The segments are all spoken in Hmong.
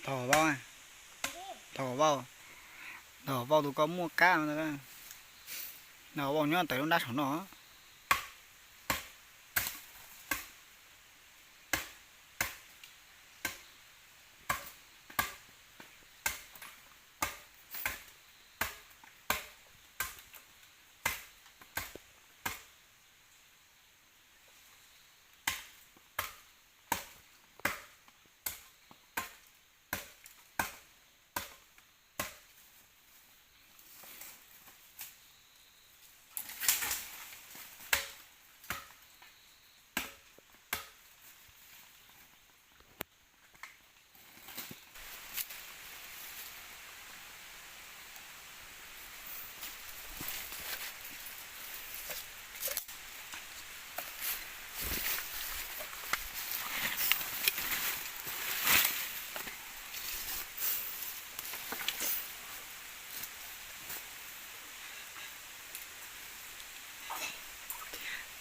Tau vau, tau vau, tau vau tus koj muaj kab no. Tau vau nyob ntawm lub nrab saum no.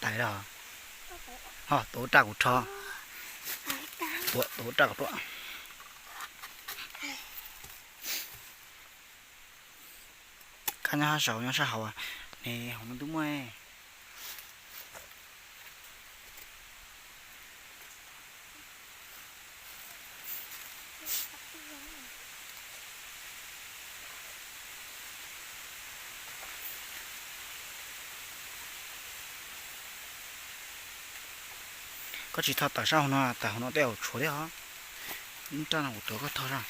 Tais los, ho tuav raj kuv rho, tuav raj kuv rho. Kab nyob sab saud, nyob sab hauv, ne hauv no twb muaj. Koj tsis tho tawm sab hauv no, tawm hauv no tej zaum tshuav thiab os. Lub raj no kuv tuav koj tho zog.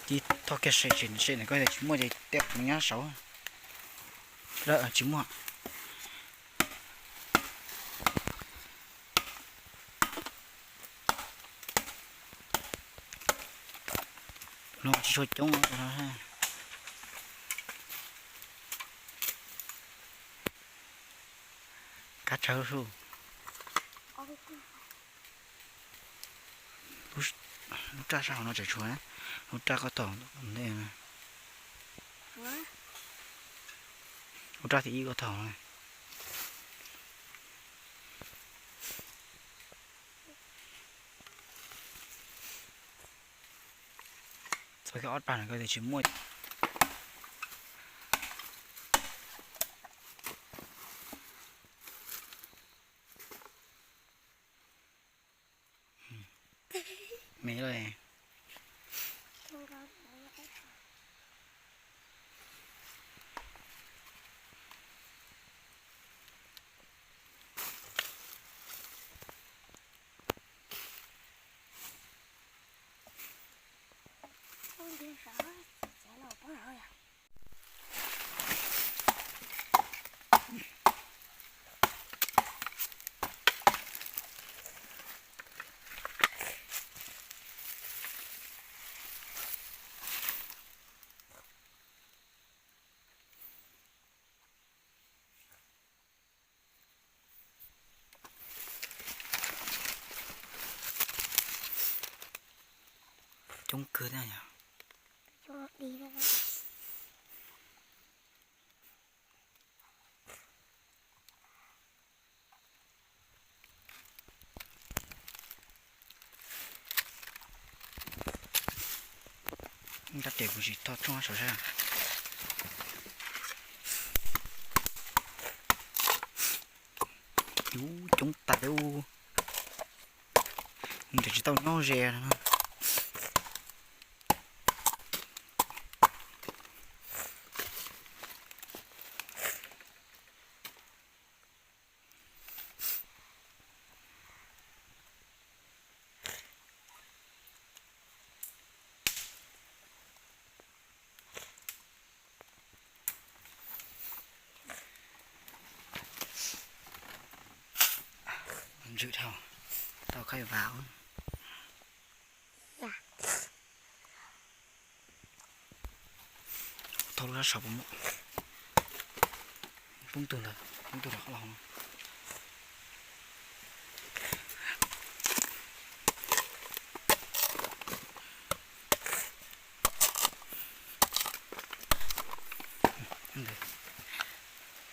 Cia thoj kiag se, se koj tias tsis muaj ces tej zaum nyob saud. Tsis muaj. No tsis tshua coob. Kab tsawg su. Lub raj sab hauv no tseem tshuav, lub raj koj tho ntej, lub raj thib ib koj tho. Txog kiag ob raj no koj tias tsis muaj. Me lawm. Coob kawg thiab yog. Rab riam kuv tsis tho tsob saum sab. Coob tas ub. Nws tsis tau nyob ze no. Ntswm dhau, tau khaij vas. Thauj lub sab saud puas muaj. Poob tug ntawd, poob tug rau qhov los.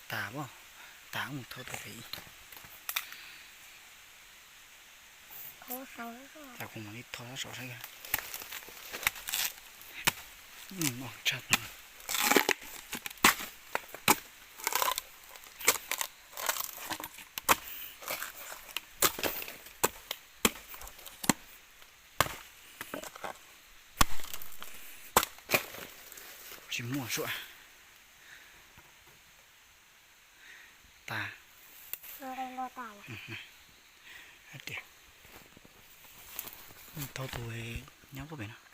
Tas, tas mus thauj tau pem ib. Kuv mam li tho saum saib. Tshaj no. Tsis muaj suab. Tas. Tias thauj tus nyob pem no.